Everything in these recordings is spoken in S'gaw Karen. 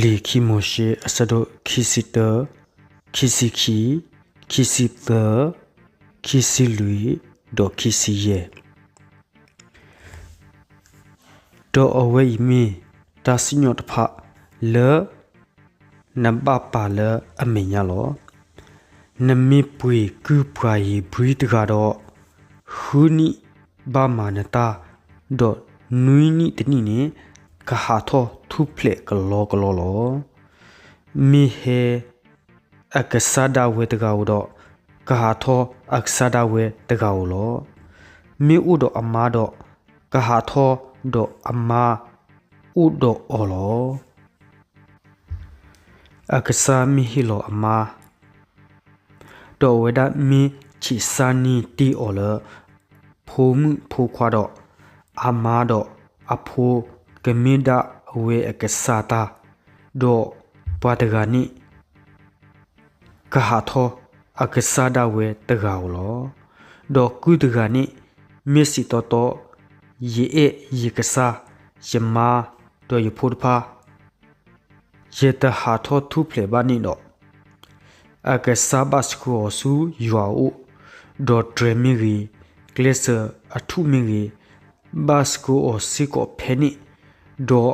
လံာ်ခံမိၤၡ့ အဆၢဒိၣ်ခံဆံတၢ, ခံဆံခံ, ခံဆံသၢ, ခံဆံလွံၢ်, ဒီးခံဆံယဲၢ်. ဒီးအဝဲအံၤမ့ၢ်တၢ်စံၣ်ညီၣ်တဖၣ်လၢ နဘၣ်ပာ်လၢအမဲာ်ညါလီၤ. နမ့ၢ်ပှ့ၤကုၢ်ပှၤဧ့ၤဘြံၤတဂၤဒီး, ဃုနံၣ်ဘၣ်မၤနတၢ်, ဒီးနွံနံၣ်တနံၣ်န့ၣ် ကဟးထီၣ်ထူၣ်ဖျဲးကလီကလီလီၤ. မ့ၢ်ဟဲအကစၢ်ဒၣ်ဝဲတဂၤဧိၤဒီး, ကဟးထီၣ်အကစၢ်ဒၣ်ဝဲတဂၤဧိၤလီၤ. မ့ၢ်အိၣ်ဒီးအမါဒီး, ကဟးထီၣ်ဒီးအမါအိၣ်ဒီးအီၤလီၤ. အကစၢ်မ့ၢ်ဟ့ၣ်လီၤအမါ, ဒီးအဝဲဒၣ်မ့ၢ်ဆံးစၢ်န့ၢ်တ့ၢ်အီၤလၢ ဖိမုၣ်ဖိခွါဒီး, အမါဒီးအဖိကမ့ၢ်ဒၣ်ဝဲအကစၢ်တၢ်, ဒီးပှၤတဂၤန့ၣ် ကဟးထီၣ်အကစၢ်ဒၣ်ဝဲတဂၤဧိၤလီၤ. ဒီးကုၢ်တဂၤန့ၣ် မ့ၢ်စံးတီတီ, ယအဲၣ်ယကစၢ်, ယမါ, ဒီးယဖိတဖၣ်, ယတဟးထီၣ်ထူၣ်ဖျဲးဘၣ်န့ၣ်ဒီး, အကစၢ်ဘၣ်ဆှၢအီၤဆူယွၤအအိၣ်, ဒီးတြဲၤမ့ၢ်ဂ့ၤ, ကျဲစၢၤအထူၣ်မ့ၢ်ဂ့ၤ, ဘၣ်ဆှၢအီၤစ့ၢ်ကီးဖဲန့ၣ်, ဒီး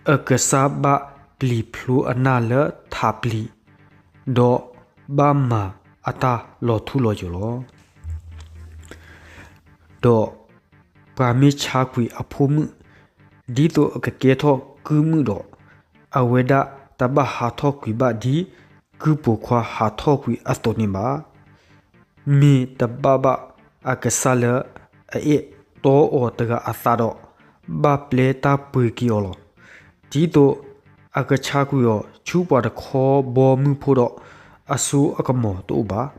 အကစၢ်ဘၣ်ပျံၤဖျိအနၢ်လၢထးပျံၤ, ဒီးဘၣ်မၤအတၢ်လီၤထူလီၤယိာ်လီၤ. ဒီးပှၤမ့ၢ်ဆါကွံာ်အဖိမုၣ်, ဒ်သိးအကကဲထီၣ်ကုၢ်မုၣ်ဒီး, အဝဲဒၣ်တဘၣ်ဟးထီၣ်ကွံာ်ဘၣ်ဒ်ကုၢ်ပိာ်ခွါဟးထီၣ်ကွံာ်အသိးန့ၣ်ဘၣ်. မ့ၢ်တဘၣ်ဘၣ်အကစၢ်လၢအအဲၣ်တီအီၤတဂၤအသးဒီး, ဘၣ်ပျဲတၢ်ပှ့ၤက့ၤအီၤလီၤ. ဒ်သိးအကဆါကွံာ်အီၤဆူပှၤတခီဘီမုၢ်ဖိဒီး, အစိအကမီၤတအိၣ်ဘၣ်.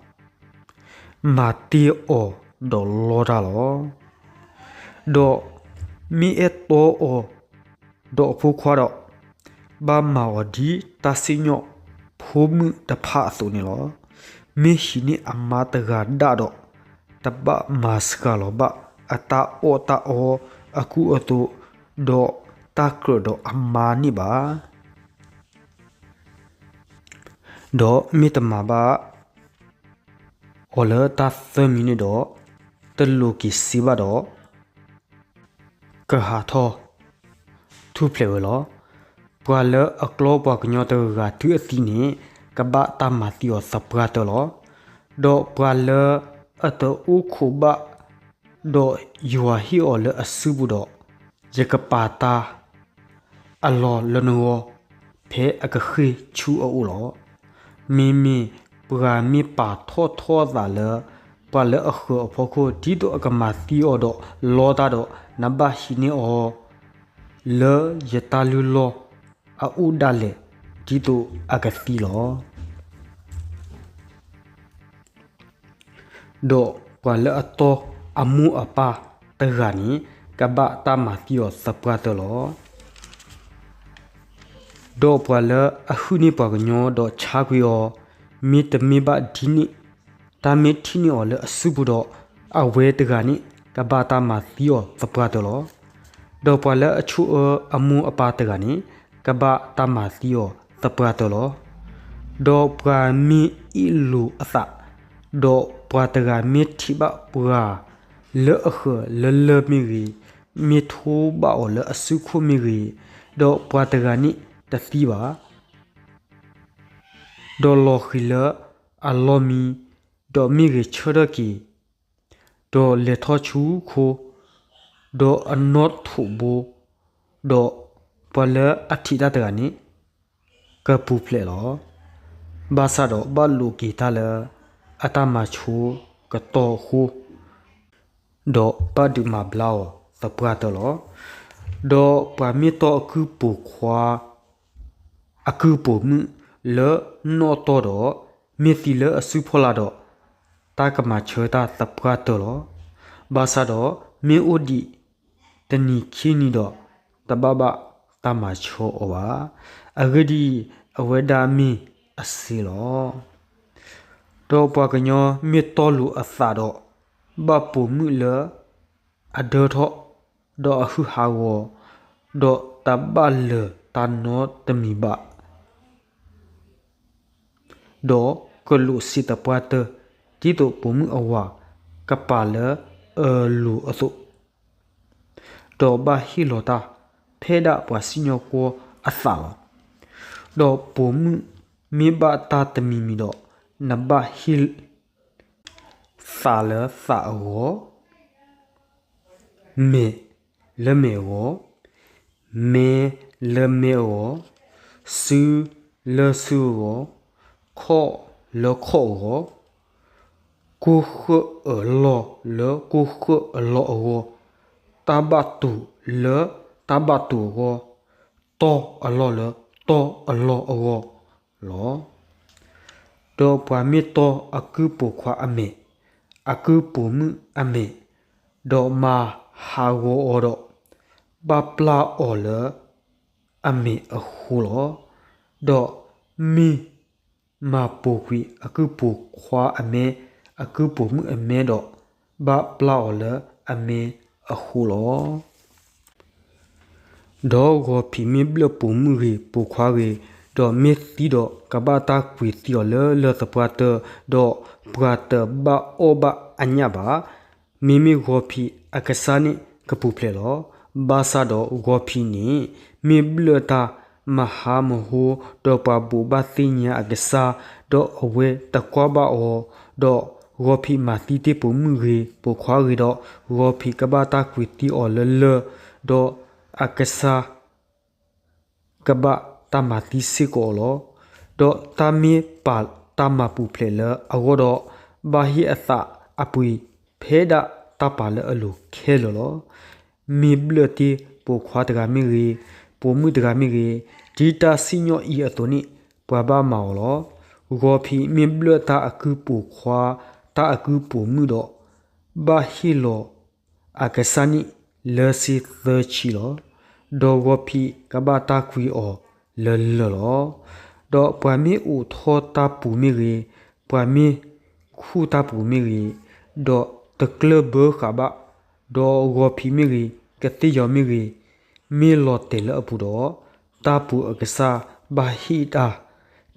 မၤတ့ၢ်အီၤဒီးလီတၢ်လီၤ. ဒီးမ့ၢ်အဲၣ်တီအီၤဒီးအဖိခွါဒီး, ဘၣ်မၤအီၤဒ်တၢ်စံၣ်ညီၣ်ဖိမုၣ်တဖၣ်အသိးန့ၣ်လီၤ. မ့ၢ်ဟံးန့ၢ်အမါတဂၤဒၣ်ဒီး, တဘၣ်မၤစှၤလီၤဘၣ်အတၢ်အီၣ်တၢ်အီအကူအသိး, ဒီးတၢ်ကြၢးဒီးအမါန့ၣ်ဘၣ်. ဒီးမ့ၢ်တမၤဘၣ်အီၤလၢတၢ်သၢမံၤန့ၣ်ဒီး, တလိးက့ၤစ့ဘၣ်ဒီး ကဟးထီၣ်ထူၣ်ဖျဲးဝဲလီၤ. ပှၤလၢအကျီပှၤကညီတဂၤဂၤတုၤအသံန့ၣ်, ကဘၣ်တၢ်မၤသံအီၤသပှၢ်တၢၢ်လီၤ. ဒီးပှၤလၢအတအိၣ်ခိးဘၣ်, ဒီးယွၤဟ့ၣ်အီၤလၢအစုပူၤဒီး, ယကပာ်တၢ် အလီၢ်လၢနဂီၢ်, ဖဲအကဃ့ၢ်ဆူအအိၣ်လီၤ. မ့မ့ၢ်ပှၤမ့ၢ်ပာ်ထီၣ်ထီအသးလၢ ပှၤလၢအဃၢၤအဖီခိၣ်, ဒ်သိးအကမၤသံအီၤဒီးလီတၢ်ဒီး, နဘၣ်ဟံးန့ၢ်အီၤလၢယတၢ်လုၢ်လီၢ်အအိၣ်ဒၣ်လဲာ်, ဒ်သိးအကသံလီၤ. ဒီးပှၤလၢအတီၢ်အမိၢ်အပၢ်တဂၤန့ၣ်, ကဘၣ်တၢ်မၤသံအီၤသပှၢ်တၢၢ်လီၤ. ဒီးပှၤလၢအဟုၣ်န့ၢ်ပှၤကညီဒီးဆါကွံာ်အီၤ, မ့တမ့ၢ်ဘၣ်ဒ်န့ၣ်, တၢ်မ့ၢ်ထံၣ်န့ၢ်အီၤလၢအစုပူၤဒီး, အဝဲတဂၤန့ၣ် ကဘၣ်တၢ်မၤသံအီၤသပှၢ်တၢၢ်လီၤ. ဒီးပှၤလၢအဆိၣ်အၢအမိၢ်အပၢ်တဂၤန့ၣ်, ကဘၣ်တၢ်မၤသံအီၤသပှၢ်တၢၢ်လီၤ. ဒီးပှၤမ့ၢ်အ့ၣ်လိာ်အသး, ဒီးပှၤတဂၤမ့ၢ်ထံၣ်ဘၣ်ပှၤလၢအဃၢၤလၢလၢၢ်မ့ၢ်ဂ့ၤ, မ့ၢ်ထိဘၣ်အီၤလၢအစုခိၣ်မ့ၢ်ဂ့ၤ, ဒီးပှၤတဂၤန့ၣ်တသံဘၣ်. ဒီးလီၤဃံၤလၢအလီၢ်မံ, ဒီးမ့ၢ်ဂဲၤဆၢထၢၣ်က့ၤ, ဒီးလဲၤထီၣ်ဆူခိ, ဒီးအနီၣ်ထိးဘိ, ဒီးပှၤလၢအထံၣ်တၢ်တဂၤန့ၣ် ကပူၤဖျဲးလီၤ. ဘၣ်ဆၣ်ဒီးဘၣ်လိးက့ၤတၢ်လၢအတၢ်မၤဆိကတီၢ်အဃိ, ဒီးဘၣ်ဒုးမၤဘျါအီၤသပှၢ်တၢၢ်လီၤ. ဒီးပှၤမ့ၢ်တီၢ်အကုၢ်ပိာ်ခွါ အကုၢ်ပိာ်မုၣ်လၢနီၣ်တီၢ်ဒီး, မ့ၢ်သံလၢအစုဖီလာ်ဒီး, တၢ်ကမၤဆၢတၢ်သပှၢ်တၢၢ်လီၤ. ဘၣ်ဆၣ်ဒီး, မ့ၢ်အိၣ်ဒံးတနံၤခံနံၤဒီး, တဘၣ်ဘၣ်တၢ်မၤဆၢအီၤဘၣ်. အဂ့ၢ်ဒ်အံၤ, အဝဲဒၣ်မ့ၢ်အစ့လီၤ. ဒီးပှၤကညီမ့ၢ်တီၢ်လိာ်အသးဒီး, ဘၣ်ပိာ်မုၣ်လၢအဒၢထီၣ်, ဒီးအဟုဟးဂီၤ, ဒီးတၢ်ဘၣ်လၢာ် တၢ်နီတမံၤဘၣ်, ဒီးကလူးစ့ၣ်သပှၢ်တၢၢ် ဒ်သိးပိာ်မုၣ်အဝၤကပာ်လၢအလိၤအသိး, ဒီးဘၣ်ဟ့ၣ်လီၤတၢ်ဖဲဒၣ်ပှၤစံၣ်ညီၣ်ကွီၢ်အသးလီၤ. ဒီးပိာ်မုၣ်မ့ၢ်ဘၣ်တၢ်တမံၤမံၤဒီး နဘၣ်ဟ့ၣ် သးလၢသးအဂီၢ်, မဲာ်လၢမဲာ်အဂီၢ်, မဲလၢမဲအဂီၢ်, စုလၢစုအဂီၢ်, ခီၣ်လၢခီၣ်အဂီၢ်, ကိၢ်ဃၢအလီၢ်လၢကိၢ်ဃၢအလီၢ်အဂီၢ်, တၢ်ဘၣ်တူာ်လၢတၢ်ဘၣ်တူာ်အဂီၢ်, တီၢ်အလီၢ်လၢတီၢ်အလီၢ်အဂီၢ်လီၤ. ဒီးပှၤမ့ၢ်တီၢ်အကုၢ်ပိာ်ခွါအမဲာ်, အကုၢ်ပိာ်မုၣ်အမဲာ်, ဒီးမၤဟးဂီၤအီၤဒီး, ဘၣ်ပျၢ်အီၤလၢအမဲာ်အဃိလီၤ. ဒီးမ့ၢ်မၤပိာ်ကွံာ်အကုၢ်ပိာ်ခွါအမဲာ်, အကုၢ်ပိာ်မုၣ်အမဲာ်ဒီး, ဘၣ်ပျၢ်အီၤလၢအမဲာ်အဃိလီၤ. ဒီးဂီၤဖံးမ့ၢ်ဘျၢၣ်ပိာ်မုၣ်ဂ့ၤ, ပိာ်ခွါဂ့ၤ, ဒီးမ့ၢ်သံဒီးကဘၣ်တၢ်ကွံာ်သံအီၤလၢလၢၢ်သပှၢ်တၢၢ်, ဒီးပှၤတဘၣ်အီၣ်ဘၣ်အညၣ်ဘၣ်. မ့မ့ၢ်ဂီၤဖံးအကစၢ်န့ၣ်ကပူၤဖျဲးလီၤ. ဘၣ်ဆၣ်ဒီးဂီၤဖံးန့ၣ် မ့ၢ်ဘျၢၣ်တၢ်မဟါမဟိ, ဒီးပှၤဘိးဘၣ်သ့ၣ်ညါအကစၢ်, ဒီးအဝဲတကွၢ်ဘၣ်အီၤ, ဒီးဂီၤဖံးမၤသံတ့ၢ်ပိာ်မုၣ်ဂ့ၤ, ပိာ်ခွါဂ့ၤဒီး, ဂီၤဖံးကဘၣ်တၢ်ကွံာ်သံအီၤလၢလၢၢ်, ဒီးအကစၢ် ကဘၣ်တၢ်မၤသံစ့ၢ်ကီးအီၤလီၤ. ဒီးတၢ်မ့ၢ်ပာ်တၢ်မၤပူၤဖျဲးလၢအဂီၢ်ဒီး, ဘၣ်ဟ့ၣ်အသးအပှ့ၤဖဲဒၣ်တၢ်ပာ်လၢအလိၤခဲလၢာ်လီၤ. မ့ၢ်ဘျၢၣ်တ့ၢ်ပိာ်ခွါတဂၤမ့ၢ်ဂ့ၤ, ပိာ်မုၣ်တဂၤမ့ၢ်ဂ့ၤ, ဒ်တၢ်စံၣ်ညီၣ်အံၤအသိးန့ၣ် ပှၤဘၣ်မၤအီၤလီၤ. ဂီၤဖံးမ့ၢ်ဘျၢၣ်တၢ်အကုၢ်ပိာ်ခွါ, တၢ်အကုၢ်ပိာ်မုၣ်ဒီး, ဘၣ်ဟ့ၣ်လီၤ အကစၢ်န့ၣ်လၢစ့သၢဆံလီၤ. ဒီးဂီၤဖံးကဘၣ်တၢ်ကွံာ်အီၤလၢလၢၢ်လီၤ. ဒီးပှၤမ့ၢ်အိးထီၣ်တၢ်ပူၤမ့ၢ်ဂ့ၤ, ပှၤမ့ၢ်ခူၣ်တၢ်ပူၤမ့ၢ်ဂ့ၤ, ဒီးတကျၢၢ်ဘၢဃာ်ဘၣ်, ဒီးဂီၤဖံးမ့ၢ်ဂ့ၤ, ကသ့ၣ်ယီၤမ့ၢ်ဂ့ၤ, မ့ၢ်လီၤတဲာ်လၢအပူၤဒီး, တၢ်ပူၤအကစၢ်ဘၣ်ဟ့ၣ်တၢ်,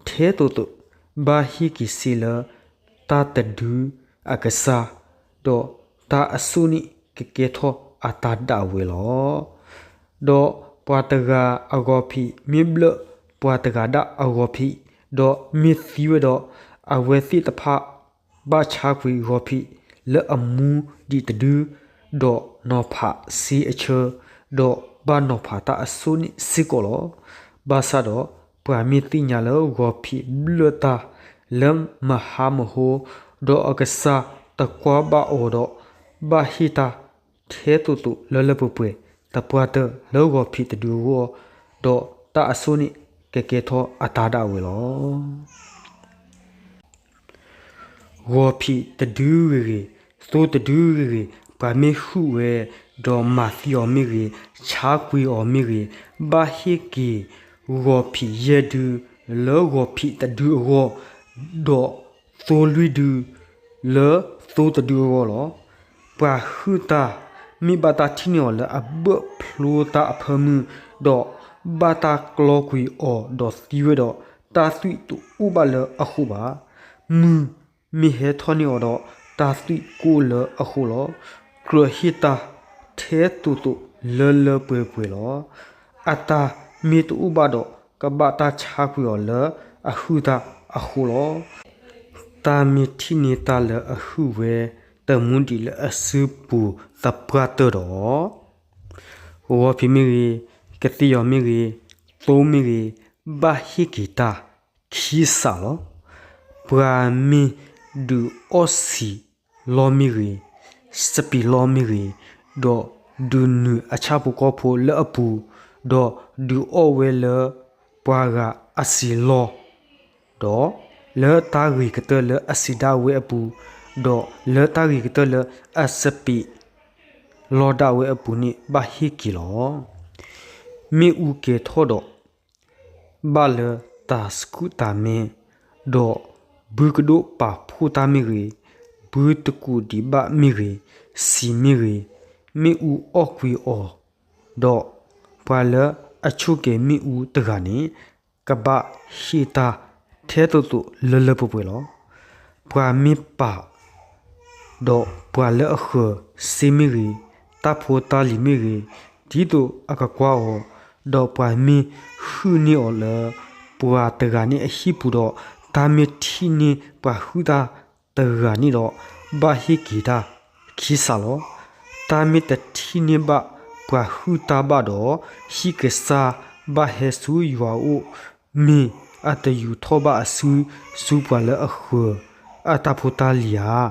ထဲသိးသိး, ဘၣ်ဟ့ၣ်က့ၤစ့လၢတၢ်တဒုအကစၢ်, ဒီးတၢ်အစိၣ်န့ၣ်ကကဲထီၣ်အတၢ်ဒၣ်ဝဲလီၤ. ဒီးပှၤတဂၤအဂီၤဖံးမ့ၢ်ဘျၢၣ်ပှၤတဂၤဒၣ်အဂီၤဖံး, ဒီးမ့ၢ်သံဝဲဒီး, အဝဲသ့ၣ်တဖၣ် ဘၣ်ဆါကွံာ်ဂီၤဖံးလၢအမူဒံးတဒု, ဒီးနီၤဖးစ့အဆၢ, ဒီးဘၣ်နီၤဖးတၢ်အစိၣ်န့ၣ်စ့ၢ်ကီးလီၤ. ဘၣ်ဆၣ်ဒီးပှၤမ့ၢ်သ့ၣ်ညါလၢဂီၤဖံးဘျၢၣ်တၢ်လၢမဟါမဟိ, ဒီးအကစၢ်တကွၢ်ဘၣ်အီၤဒီး, ဘၣ်ဟ့ၣ်တၢ်ထဲသိးသိးလၢလၢပှဲၤပှဲၤ, သပှၢ်တၢၢ်လၢဂီၤဖံးတဒုအဂီၢ်, ဒီးတၢ်အစိၣ်န့ၣ်ကကဲထီၣ်အတၢ်ဒၣ်ဝဲလီၤ. ဂီၤဖံးတဒုဂ့ၤဂ့ၤ, သိတဒုဂ့ၤဂ့ၤ, ပှၤမ့ၢ်ဟုၣ်ဝဲ, ဒီးမၤသံအီၤမ့ၢ်ဂ့ၤ, ဆါကွံာ်အီၤမ့ၢ်ဂ့ၤ, ဘၣ်ဟ့ၣ်က့ၤဂီၤဖံးယဲၢ်ဒုလၢဂီၤဖံးတဒုအဂီၢ်, ဒီးသိလွံၢ်ဒုလၢသိတဒုအဂီၢ်လီၤ. ပှၤဟုၣ်တၢ်မ့ၢ်ဘၣ်တၢ်ထံၣ်န့ၢ်အီၤလၢအဘၢၣ်ဖျိတၢ်အဖၢမုၢ်, ဒီးဘၣ်တၢ်ကျီကွံာ်အီၤဒီးသံဝဲဒီး, တၢ်သွံၣ်တအိၣ်ဘၣ်လၢအဃိဘၣ်. မုၢ်မ့ၢ်ဟဲထီၣ်န့ၢ်အီၤဒီး, တၢ်သွံၣ်ကိၢ်လၢအဃိလီၤ. ကြၢးဟ့ၣ်တၢ်ထဲသိးသိးလၢလၢပှဲၤပှဲၤလီၤ. အတၢ်မ့ၢ်တအိၣ်ဘၣ်ဒီး, ကဘၣ်တၢ်ဆါကွံာ်အီၤလၢအဟုၣ်တၢ်အဃိလီၤ. တၢ်မ့ၢ်ထံၣ်န့ၢ်တၢ်လၢအဟုၣ်ဝဲ, တမူဒံးလၢအစုပူၤသပှၢ်တၢၢ်ဒီး ဂီၤဖံးမ့ၢ်ဂ့ၤ, ကသ့ၣ်ယီၤမ့ၢ်ဂ့ၤ, သိမ့ၢ်ဂ့ၤ, ဘၣ်ဟ့ၣ်က့ၤတၢ်ခံစးလီၤ. ပှၤမ့ၢ်ဒုးအီၣ်စံာ်လီၢ်မ့ၢ်ဂ့ၤ, စပံးလီၢ်မ့ၢ်ဂ့ၤ, ဒီးဒုးနုာ်အဆၣ်ဖိကီၢ်ဖိလၢအပူၤ, ဒီးဒုးအီၣ်ဝဲလၢပှၤဂၤအစံာ်လီၢ်, ဒီးလၢတၢ်ဂ့ၤကတၢၢ်လၢအစံာ်ဒၣ်ဝဲအပူၤ, ဒီးလၢတၢ်ဂ့ၤကတၢၢ်လၢအစပံးလီၢ်ဒၣ်ဝဲအပူၤန့ၣ် ဘၣ်ဟ့ၣ်က့ၤလီၤ. မ့ၣ်အူကဲၤထီၣ်ဒီး ဘၣ်လၢတၢ်စကူးတၢ်မဲ, ဒီးဘုကဒိၣ်ပာ်ဖှိၣ်တၢ်မ့ၢ်ဂ့ၤ, ဘုတကူးဒံးဘၣ်မ့ၢ်ဂ့ၤ, စံာ်မ့ၢ်ဂ့ၤ, မ့ၣ်အူအီၣ်ကွံာ်အီၤ, ဒီးပှၤလၢ အဆိၣ်ကဲၤမ့ၣ်အူတဂၤန့ၣ် ကဘၣ်ဟ့ၣ်တၢ်ထဲသိးသိးလၢလၢပှဲၤပှဲၤလီၤ. ပှၤမ့ၢ်ပာ် ဒီးပှၤလၢအဃၢၤစ့မ့ၢ်ဂ့ၤ, တၢ်ဖိတၢ်လံၤမ့ၢ်ဂ့ၤ, ဒ်သိးအကကွၢ်အီၤ, ဒီးပှၤမ့ၢ်ဟုၣ်န့ၢ်အီၤလၢ ပှၤတဂၤန့ၣ်အဟံၣ်ပူၤဒီး တၢ်မ့ၢ်ထံၣ်န့ၢ်ပှၤဟုၣ်တၢ်တဂၤန့ၣ်ဒီး ဘၣ်ဟ့ၣ်က့ၤတၢ်ခံစးလီၤ. တၢ်မ့ၢ်တထံၣ်န့ၢ်ဘၣ်ပှၤဟုၣ်တၢ်ဘၣ်ဒီး ဟံၣ်ကစၢ်ဘၣ်ဟဲဆူယွၤအအိၣ် မ့ၢ်အတယူၤထီၣ်ဘၣ်အစု ဆူပှၤလၢအဃၢၤအတၢ်ဖိတၢ်လံၤဧါ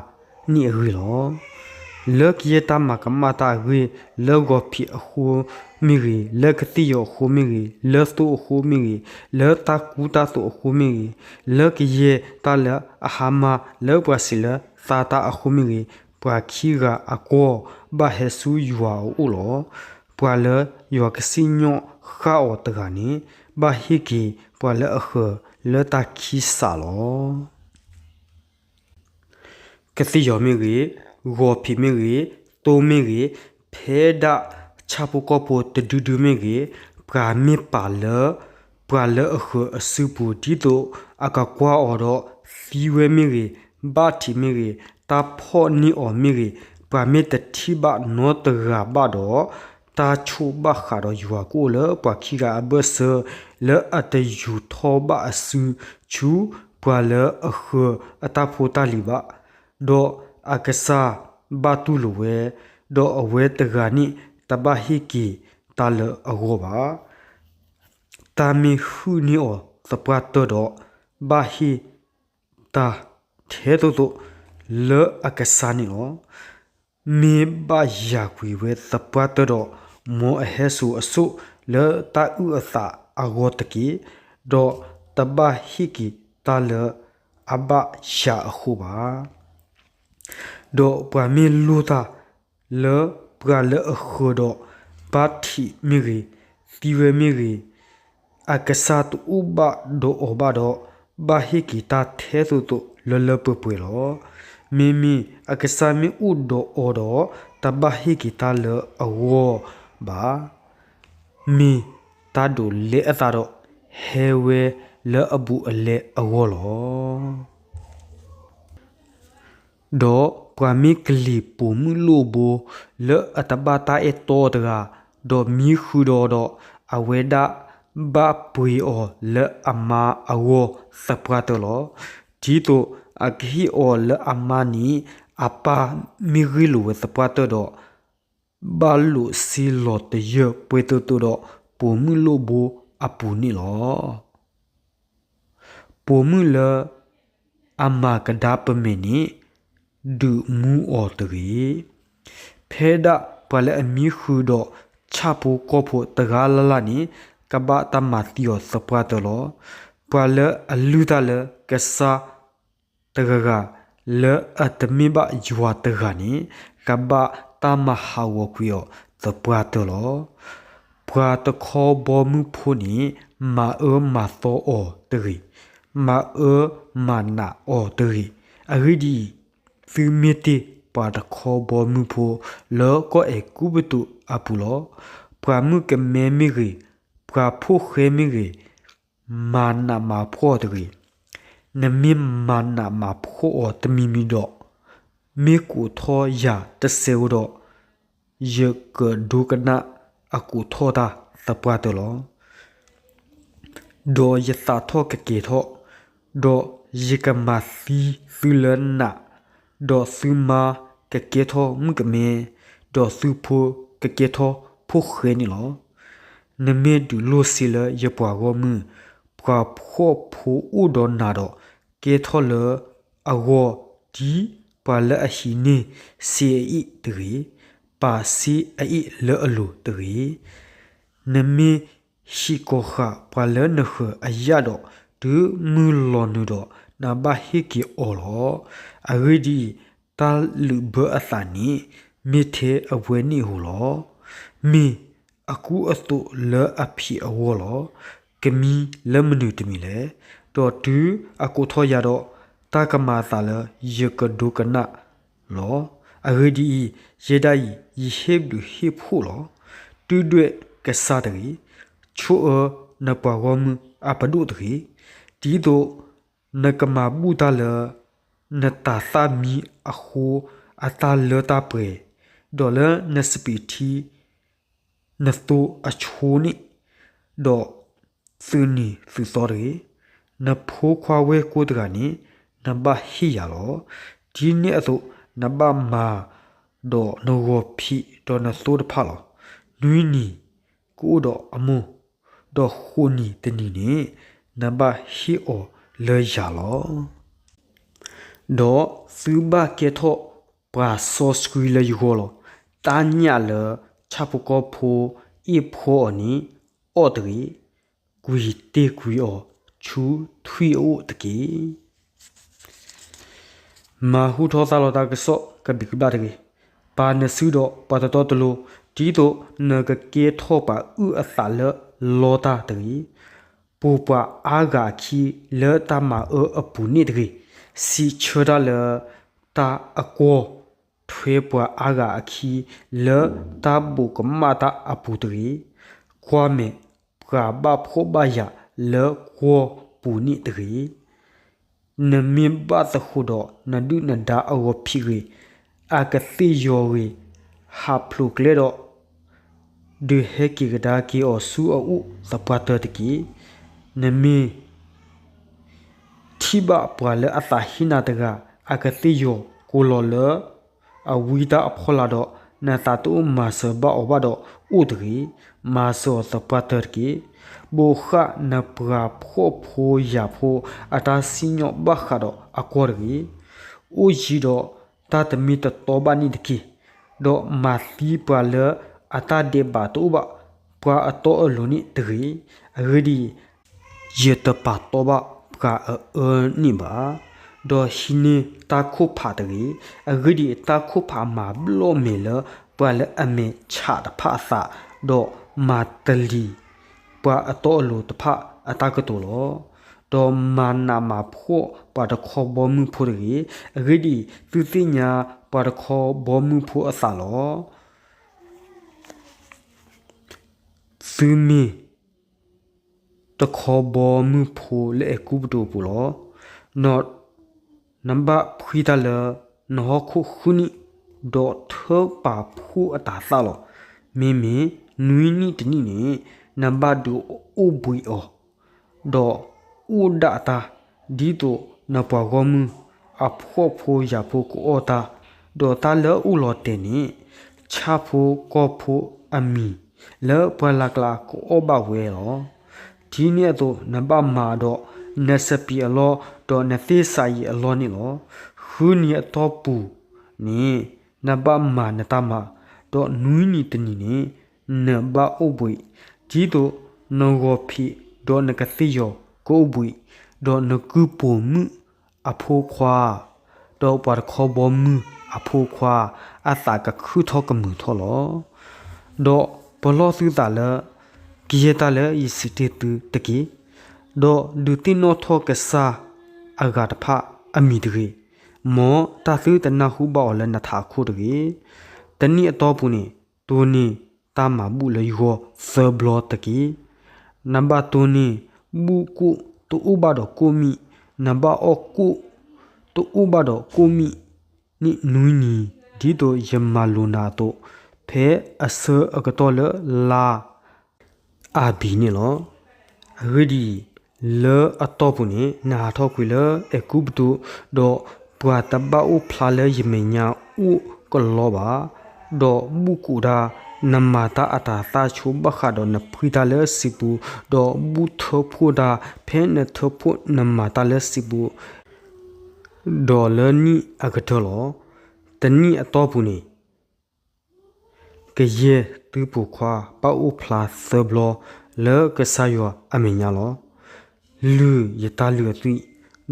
န့ၣ်အဂ့ၢ်လီၤ. လၢကယဲၢ်တၢ်မၤကမၣ်တၢ်အဂ့ၢ်, လၢဂီၤဖံးအဃိမ့ၢ်ဂ့ၤ, လၢကသ့ၣ်ယီၤအဃိမ့ၢ်ဂ့ၤ, လၢသိအဃိမ့ၢ်ဂ့ၤ, လၢတၢ်ကူတၢ်သိးအဃိမ့ၢ်ဂ့ၤ, လၢကယဲၢ်တၢ်လၢအဟါမၢ်လၢပှၤဆံးလၢသါတၢ်အဃိမ့ၢ်ဂ့ၤ, ပှၤခံဂၤအကွီၢ်ဘၣ်ဟဲဆူယွၤအအိၣ်လီၤ. ပှၤလၢယွၤကစံၣ်ညီၣ်ဃာ်အီၤတဂၤန့ၣ် ဘၣ်ဟ့ၣ်က့ၤပှၤလၢအဃၢၤလၢတၢ်ခံစးလီၤ. ကသ့ၣ်ယီၤမ့ၢ်ဂ့ၤ, ဂီၤဖံးမ့ၢ်ဂ့ၤ, သိမ့ၢ်ဂ့ၤ, ဖဲဒၣ်ဆၣ်ဖိကီၢ်ဖိတဒုဒုမ့ၢ်ဂ့ၤ, ပှၤမ့ၢ်ပာ်လၢ ပှၤလၢအဃၢၤအစုပူၤ ဒ်သိးအကကွၢ်အီၤဒီး သံဝဲမ့ၢ်ဂ့ၤ, ဘၣ်ထံးမ့ၢ်ဂ့ၤ, တၢ်ဖီၣ်န့ၢ်အီၤမ့ၢ်ဂ့ၤ, ပှၤမ့ၢ်တထံၣ်ဘၣ်နီတဂၤဘၣ်ဒီး တၢ်ဆိၣ်ဘၣ်ဃးဒီးယွၤကအိၣ်လၢပှၤခံဂၤအဘၢၣ်စၢၤ လၢအတယူၤထီၣ်ဘၣ်အစု ဆူပှၤလၢအဃၢၤအတၢ်ဖိတၢ်လံၤဘၣ်, ဒီးအကစၢ်ဘၣ်တူၢ်လိာ်ဝဲ, ဒီးအဝဲတဂၤန့ၣ် တဘၣ်ဟ့ၣ်က့ၤတၢ်လၢအဂီၢ်ဘၣ်. တၢ်မ့ၢ်ဟုၣ်န့ၢ်အီၤသပှၢ်တၢၢ်ဒီး ဘၣ်ဟ့ၣ်တၢ်ထဲသိးသိးလၢအကစၢ်န့ၣ်လီၤ. မ့ၢ်ဘၣ်ယၢ်ကွံာ်ဝဲသပှၢ်တၢၢ်ဒီး မ်အဟဲစိာ်အစိၣ်လၢတၢ်အုၣ်အသးအဂီၢ်တက့ၢ်, ဒီးတဘၣ်ဟ့ၣ်က့ၤတၢ်လၢအဘၣ်ယၢ်အဃိဘၣ်. ဒီးပှၤမ့ၢ်လိၣ်တၢ်လၢပှၤလၢအဃၢၤဒီး ဘၣ်ထံးမ့ၢ်ဂ့ၤ, သံဝဲမ့ၢ်ဂ့ၤ, အကစၢ်တအိၣ်ဘၣ်ဒီးအီၤဘၣ်ဒီး ဘၣ်ဟ့ၣ်က့ၤတၢ်ထဲသိးသိးလၢလၢပှဲၤပှဲၤလီၤ. မ့မ့ၢ်အကစၢ်မ့ၢ်အိၣ်ဒီးအီၤဒီး တဘၣ်ဟ့ၣ်က့ၤတၢ်လၢအဂီၢ်ဘၣ်. မ့ၢ်တၢ်ဒိးလဲအသးဒီး ဟဲဝဲလၢအဘူးအလဲအဂီၢ်လီၤ. ဒီးပှၤမ့ၢ်ကလံၤပိာ်မုၣ်လိၣ်ဘိ လၢအတဘၣ်တၢ်အဲၣ်တီတဂၤ, ဒီးမံဃုာ်ဒီးအီၤဒီး အဝဲဒၣ်ဘၣ်ပှ့ၤအီၤလၢအမါအဂီၢ်သပှၢ်တၢၢ်လီၤ. ဒ်သိးအကဟ့ၣ်အီၤလၢအမါန့ၣ် အပၢ်မ့ၢ်ဂ့ၢ်လိာ်ဝဲသပှၢ်တၢၢ်ဒီး ဘၣ်လိာ်စ့လီၤတယၢၢ်ပှဲၤတိာ်တိာ်ဒီး ပိာ်မုၣ်လိၣ်ဘိအပူၤန့ၣ်လီၤ. ပိာ်မုၣ်လၢအမၤကဒါပမဲာ်န့ၣ် ဒုးမူအီၤတဂ့ၤ. ဖဲဒၣ်ပှၤလၢအမံဃုာ်ဒီးဆၣ်ဖိကီၢ်ဖိတဂၤလၢ်လၢ်န့ၣ် ကဘၣ်တၢ်မၤသံအီၤသပှၢ်တၢၢ်လီၤ. ပှၤလၢအလုၢ်တၢ်လၢကစၢ် တဂၤဂၤ လၢအတမ့ၢ်ဘၣ်ယွၤတဂၤန့ၣ် ကဘၣ်တၢ်မၤဟးဂီၤကွံာ်အီၤသပှၢ်တၢၢ်လီၤ. ပှၤတခီဘီမုၢ်ဖိန့ၣ် မၤအၢမၤသီအီၤတဂ့ၤ, မၤအၢမၤနးအီၤတဂ့ၤ. အဂ့ၢ်ဒ်အံၤ, သုမ့ၢ်တ့ၢ်ပှၤတခီဘီမုၢ်ဖိ လၢကီၢ်အဲၤကူပတူးအပူၤလီၤ. ပှၤမုၣ်ကမဲမ့ၢ်ဂ့ၤ, ပှၤဖိၣ်ဃဲမ့ၢ်ဂ့ၤ, မၤနးမၤဖှီၣ်တဂ့ၤ. နမ့ၢ်မၤနးမၤဖှီၣ်အီၤတမံၤမံၤဒီး, မ့ၢ်ကိးထီၣ်ယၤတစဲးဧိၤဒီး, ယကဒိကနၣ်အကိးထီၣ်တၢ်သပှၢ်တၢၢ်လီၤ. ဒီးယသးထီၣ်ကကဲၤထီၣ်, ဒီးယကမၤသံသုလၢနး, ဒီးသုမါကကဲထီၣ်မုၣ်ကမဲ, ဒီးသုဖိကကဲထီၣ်ဖိၣ်ဃဲန့ၣ်လီၤ. နမ့ၢ်ဒုးလိၢ်စ့လၢယပှၤဂီၢ်မုၢ်, ပှၤဖှီၣ်ဖိအိၣ်ဒီးနၤဒီး, ကဲထီၣ်လၢအဂီၢ်ဒ်ပှၤလၢအဟံးန့ၢ်စ့အအ့ၣ်တဂ့ၤ, ပာ်စ့အအ့ၣ်လၢအလိၤတဂ့ၤ. နမ့ၢ်ဟံးကီၤဃာ်ပှၤလၢနဃၢၤအယာ်ဒီး, တုၤမုၢ်လီၤနုာ်ဒီး နဘၣ်ဟ့ၣ်က့ၤအီၤလီၤ. အဂ့ၢ်ဒ်အံၤ, တၢ်လုးဘၢအသးန့ၣ် မ့ၢ်ထဲအဝဲန့ၣ်ဧိၤလီၤ. မ့ၢ်အကူအသိးလၢအဖံးအဂီၢ်လီၤ. ကမံလၢမနုၤတမံၤလဲၣ်. ဒီးတုၤအကိးထီၣ်ယၤဒီး, တၢ်ကမၤအသးလၢယကဒိကနၣ်လီၤ. အဂ့ၢ်ဒ်အံၤ, ယဲဒၣ်အံၤ ယဟ့ၣ်ဘျုးဟ့ၣ်ဖှိၣ်လီၤ. တုၤဒွဲၣ်ကစၢ်တဂ့ၤ, ဆိၣ်အၢနပှၤဂီၢ်မုၢ်အပဒိၣ်တဂ့ၤ, ဒ်သိးနကမၤဘူၣ်တၢ်လၢ နတၤသၣ်မံအဃိ အတၢ်လၢတၢ်ပှဲၤ, ဒီးလၢနစပံးထံ နသိအဆိန့ၣ်, ဒီးသုးနံၤသုးသီတဂ့ၤ. နဖိခွါဝဲၢ်ကိတဂၤန့ၣ် နဘၣ်ဟ့ၣ်ယၤလီၤ. ဒ်န့ၣ်အသိး နဘၣ်မၤဒီးနဂီၤဖံးဒီးနသိတဖၣ်လီၤ. နွံနံၤကအိၣ်ဒီးအမိၢ်, ဒီးဃိးနံၤတနံၤန့ၣ် နဘၣ်ဟ့ၣ်အီၤလၢယၤလီၤ. ဒီးသုဘၣ်ကဲထီၣ်ပှၤစီဆှံလၢယဂီၢ်လီၤ. တၢ်ညၣ်လၢဆၣ်ဖိကီၢ်ဖိအ့ၣ်ဖှီအီၤန့ၣ် အီၣ်တဂ့ၤ. ကွံာ်တ့ၢ်ကွံာ်အီၤဆူထွံၣ်အအိၣ်တက့ၢ်. မၤဟူထီၣ်သါလီၤတၢ်ကစီၣ်ကဘံးကဘျၣ်တဂ့ၤ. ပာ်နစုဒီးပှၤတတီတလိၤ, ဒ်သိးနကကဲထီၣ်ပှၤအုၣ်အသးလၢလီတၢ်တဂ့ၤ. ပိာ်ပှၤအါဂၤအခံလၢတၢ်မၤအၢအပူၤန့ၣ်တဂ့ၤ. စံးဆၢတၢ်လၢတၢ်အကွီၢ်, ထွဲပှၤအါဂၤအခံလၢတၢ်ဘိးကမၣ်တၢ်အပူၤတဂ့ၤ. ကွၢ်မဲာ်ပှၤဘၣ်ဖှီၣ်ဘၣ်ယာ်လၢကွီၢ်ပူၤန့ၣ်တဂ့ၤ. နမ့ၢ်ဘၣ်သဃိးဒီးနဒုၣ်နဒါအဂီၤဖံးဂ့ၤ, အကသ့ၣ်ယီၤဂ့ၤ, ဟးဖျိးကျဲဒီး ဒုးဟဲက့ၤကဒါက့ၤအီၤဆူအအိၣ်သပှၢ်တၢၢ်တက့ၢ်. နမ့ၢ် ထံၣ်ဘၣ်ပှၤလၢအသးဟ့နၤတဂၤ အကသ့ၣ်ယီၤကိးလီၤလၢအဝံတၢ်အဖီလာ်ဒီး နသးတအိၣ်မၤစၢၤဘၣ်အီၤဘၣ်ဒီးအိၣ်တဂ့ၤ. မၤစၢၤအီၤသပှၢ်တၢၢ်တက့ၢ်. ဘိးဃၣ်နပှၤဖှီၣ်ဖိယာ်ဖိအတၢ်စံၣ်ညီၣ်ဘၣ်ဃးဒီးအကွီၢ်တဂ့ၤ. အိၣ်ယံၤဒီးတၢ်တမ့ၢ်တတီဘၣ်န့ၣ်တက့ၢ်. ဒီးမၤသံပှၤလၢအတၢ်ဒဲးဘးတအိၣ်ဘၣ် ပှၤအတီအလိၤန့ၣ်တဂ့ၤ. အဂ့ၢ်ဒ်အံၤ, ယတပာ်တီဘၣ်ပှၤအအၢန့ၣ်ဘၣ်. ဒီးဟံးန့ၢ်တၢ်ခိၣ်ဖးတဂ့ၤ. အဂ့ၢ်ဒ်အံၤ, တၢ်ခိၣ်ဖးမၤဘျီၣ်မဲာ်လၢပှၤလၢအမဲာ်ဆှးတဖၣ်အသး, ဒီးမၤတလံၤပှၤအတီအလိၤတဖၣ်အတၢ်ကတိၤလီၤ. ဒီးမၤနးမၤဖှီၣ်ပှၤတခီဘီမုၢ်ဖိတဂ့ၤ. အဂ့ၢ်ဒ်အံၤ, သုသ့ၣ်ညါပှၤတခီဘီမုၢ်ဖိအသးလီၤ. သုမ့ၢ်တခီဘီမုၢ်ဖိလၢအဲၤကူပတူးအပူၤလီၤ. နဘၣ်ဖှံတၢ်လၢနဟီၣ်ခိၣ်ဃုနံၣ်, ဒီးထၢပာ်ဖှိၣ်အတၤသၣ်လီၤ. မ့မ့ၢ်နွံနံၣ်တနံၣ်န့ၣ် နဘၣ်ဒုးအိၣ်ဘှံးအီၤ, ဒီးအိၣ်ဒၣ်တၢ်, ဒ်သိးနပှၤဂီၢ်မုၢ်အဖှီၣ်ဖိယာ်ဖိကအီၣ်တၢ်, ဒီးတၢ်လၢအအိၣ်လီၤတဲာ်န့ၣ် ဆၣ်ဖိကီၢ်ဖိအမံၤ လၢပှၢ်လၢ်ကျါကအီၣ်ဘၣ်ဝဲလီၤ. ဒ်န့ၣ်အသိး နဘၣ်မၤဒီးနစပံးအလီၢ်, ဒီးနသ့ၣ်စးယံးအလီၢ်န့ၣ်လီၤ. ဃုနံၤအတီၢ်ပူၤန့ၣ် နဘၣ်မၤနတၢ်မၤ, ဒီးနွံနံၤတနံၤန့ၣ် နဘၣ်အိၣ်ဘှံး, ဒ်သိးနဂီၤဖံးဒီးနကသ့ၣ်ယီၤကအိၣ်ဘှံး, ဒီးနကုၢ်ပိာ်မုၣ်အဖိခွါ ဒီးပှၤတခီဘီမုၢ်အဖိခွါ အသးကခုၣ်ထီၣ်ကမုာ်ထီၣ်လီၤ. ဒီးပလီၢ်သုသးလၢ ကယဲၢ်တၢ်လၢယစံးတ့ၢ်သုတက့ၢ်. ဒီးဒုးသ့ၣ်နီၣ်ထီၣ်ကစၢ်အဂၤတဖၣ်အမံၤတဂ့ၤ. မ်တၢ်သုတနၢ်ဟူဘၣ်အီၤလၢနထးခိၣ်တဂ့ၤ. တနံၣ်အတီၢ်ပူၤန့ၣ် တိၢ်န့ၢ်တၢ်မၤဘူၣ်လၢယဂီၢ်သၢဘျီတက့ၢ်. နဘၣ်တိၢ်န့ၢ်ဘူၣ်ကိၣ်တအိၣ်ဘၣ်ဒီးကိၣ်မံၣ်, နဘၣ်အီၣ်ကိၣ်တအိၣ်ဘၣ်ဒီးကိၣ်မံၣ်န့ၣ်နွံနံၤ, ဒ်သိးယမၤလိာ်နၤအသိး, ဖဲအဆၢအကတီၢ်လၢလါအါဘံးန့ၣ်လီၤ. အဂ့ၢ်ဒ်အံၤ, လၢအတီၢ်ပူၤန့ၣ် နဟးထီၣ်ကွံာ်လၢအဲၤကူပတူး, ဒီးပှၤတဘၣ်အိၣ်ဖျါလၢယမဲာ်ညါအိၣ်ကလီဘၣ်. ဒီးဘူၣ်ကိးတၢ်, နမၤတၢ်အတၤသၣ်ဆိဘၣ်ဃးဒီးနဖှံတၢ်လၢစုပူၤ, ဒီးဘူၣ်ထၢဖှိၣ်တၢ်, ဖဲနထၢဖှိၣ်နမၤတၢ်လၢစုပူၤ ဒီးလၢနံၣ်အကတၢၢ်လီၤ. တနံၣ်အတီၢ်ပူၤန့ၣ် ကယဲၢ်သုပိာ်ခွါဘၣ်အိၣ်ဖျါသၢဘျီလၢကစၢ်ယွၤအမဲာ်ညါလီၤ. လုၢ်ယတၢ်လုၢ်အသွံၣ်,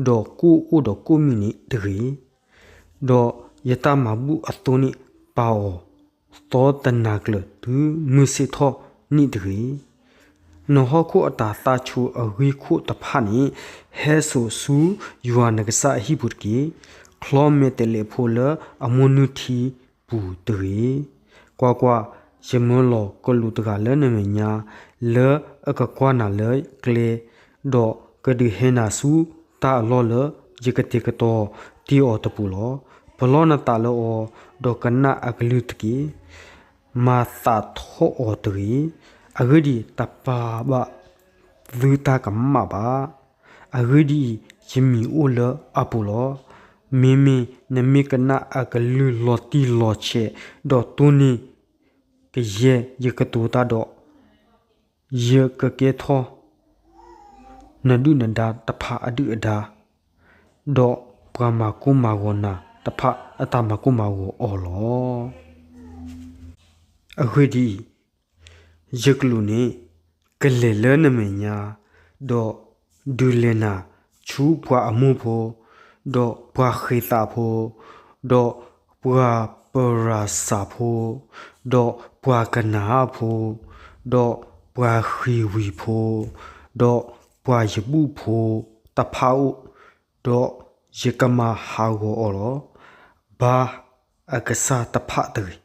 ဒီးကိၣ်အိၣ်ဒီးကိၣ်မံၣ်န့ၣ်တဂ့ၤ. ဒီးယတၢ်မၤဘူၣ်အသိန့ၣ်ပာ်အီၤသီတနၤကျၢၤတုၤမုၢ်ဆ့ၣ်ထီၣ်န့ၣ်တဂ့ၤ. နဟီၣ်ခိၣ်အတၤသၣ်ဆိအဂံၢ်ခိၣ်တဖၣ်န့ၣ် ဟဲစိာ်ဆူယွၤနကစၢ်အဟံၣ်ပူၤတက့ၢ်. ချီမဲာ်တဲးလဲးဖိလၢအမိၢ်နုၢ်ထံပူၤတဂ့ၤ. ကွၢ်ကွၢ်, ယမၢလီၤကလူးတဂၤလၢနမဲာ်ညါ, လၢအကကွၢ်နၤလၢကျဲ, ဒီးကဒုးဟဲနၤဆူတၢ်အလီၢ်လၢယကတဲာ်ကတီၤတ့ၢ်အီၤတပူၤလီၤ. ပလီၢ်နသးလၢအီၤ, ဒီးကနၣ်အကလုၢ်တက့ၢ်. မၤသးထီၣ်အီၤတဂ့ၤ. အဂ့ၢ်ဒ်အံၤ, တပၢ်ဘၣ်သုတၢ်ကမၣ်ဘၣ်. အဂ့ၢ်ဒ်အံၤ, ယမံၤအိၣ်လၢအပူၤလီၤ. မ့မ့ၢ်နမ့ၢ်ကနၣ်အကလုၢ်လီၤတံၢ်လီၤဆဲး, ဒီးတိၢ်န့ၢ်ကယဲၢ်ယကတိၤတၢ်ဒီး, ယကကဲထီၣ်နဒုၣ်နဒါတဖၣ်အဒုၣ်အဒါ, ဒီးပှၤမၤကိၢ်မၤဂီၤနၤတဖၣ်အတၢ်မၤကိၢ်မၤဂီၤအီၤလီၤ. အဂ့ၢ်ဒ်အံၤ, ယကလူးန့ၣ်ကလဲၤလၢနမဲာ်ညါ, ဒီးဒုးလဲၤနၤဆူပှၤအမိၣ်ဖိ, ဒီးပှၤဃ့ၤသးဖိ, ဒီးပှၤပရၤစၤဖိ, ဒီးပှၤကနၤအၣ်ဖိ, ဒီးပှၤဃ့ၤဝံၤဖိ, ဒီးပှၤယဘူၣ်ဖိတဖၣ်အအိၣ်, ဒီးယကမၤဟးဂီၤအီၤလီၤ. ဘါအကစၢ်တဖၣ်တဂ့ၤ,